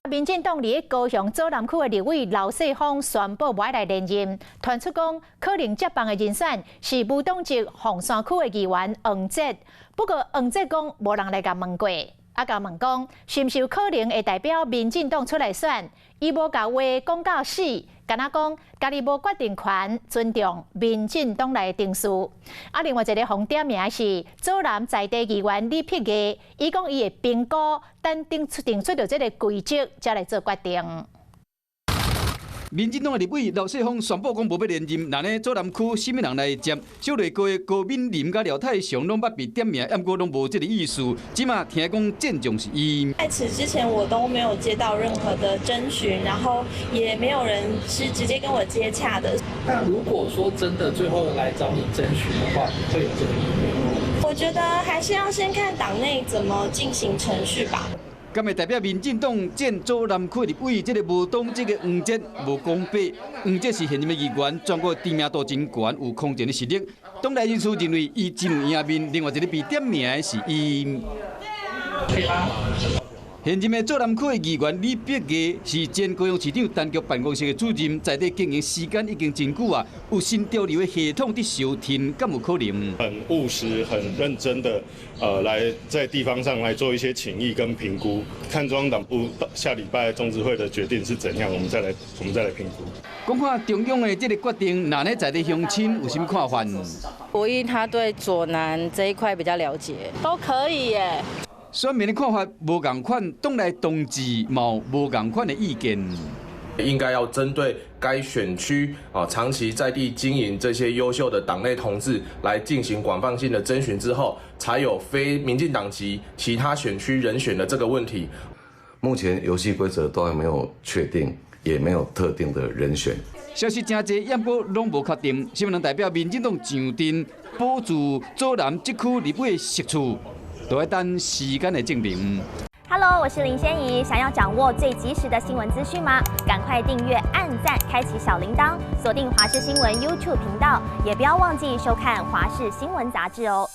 民進黨佇高雄左南區的立委劉世鋒宣布無愛來連任，傳出講可能接棒的人選是無黨籍鳳山區的議員黃捷。不過黃捷講無人來共問過，啊共問講是毋是有可能會代表民進黨出來選，伊無共話講到死，干焦講家己無決定權，尊重民進黨來定數。啊，另外一个予點名的是左南在地議員李碧儀，伊講伊會評估，等定出著這个規則，才來做決定。民進黨的立委劉世鋒宣布講無欲連任，那呢左南區啥物人來接？小內閣的高敏玲佮廖泰祥攏捌被點名，毋過攏無這个意思。這馬聽講戰將是伊。在此之前，我都沒有接到任何的徵詢，然後也沒有人是直接跟我接洽的。那如果說真的最後來找你徵詢的話，你會有這個意願？我覺得還是要先看黨內怎麼進行程序吧。敢會代表民進黨戰左南區立委，這个無黨籍的黃捷無講白。黃捷是現任的議員，全國知名度真懸，有空前的實力。黨內人士認為伊真有贏面。另外一个被點名的是伊。現任的左南區的議員李碧儀是前高雄市長陳菊辦公室的主任，在地經營時間已經真久啊，有新潮流的系統佇相挺，敢有可能？很務實、很認真的，來在地方上來做一些請益跟評估，看中央黨部下禮拜中執會的決定是怎樣，我們再來評估。講看中央的這个決定，那呢在地鄉親有啥物看法？我因他對左南這一塊比較了解，都可以耶。選民的看法無仝款，黨內同志嘛無仝款的意見。應該要針對該選區啊，長期在地經營這些優秀的黨內同志來進行廣泛性的徵詢之後，才有非民進黨籍其他選區人選的這個問題。目前遊戲規則都還沒有確定，也沒有特定的人選。消息誠濟，毋過攏無確定，是毋能代表民進黨上陣保住左南這區立委席次，都愛等時間來證明。 Hello，我是林仙怡，想要掌握最及時的新聞資訊嗎？趕快訂閱、按讚、開啟小鈴鐺，鎖定華視新聞 YouTube 頻道，也不要忘記收看華視新聞雜誌哦。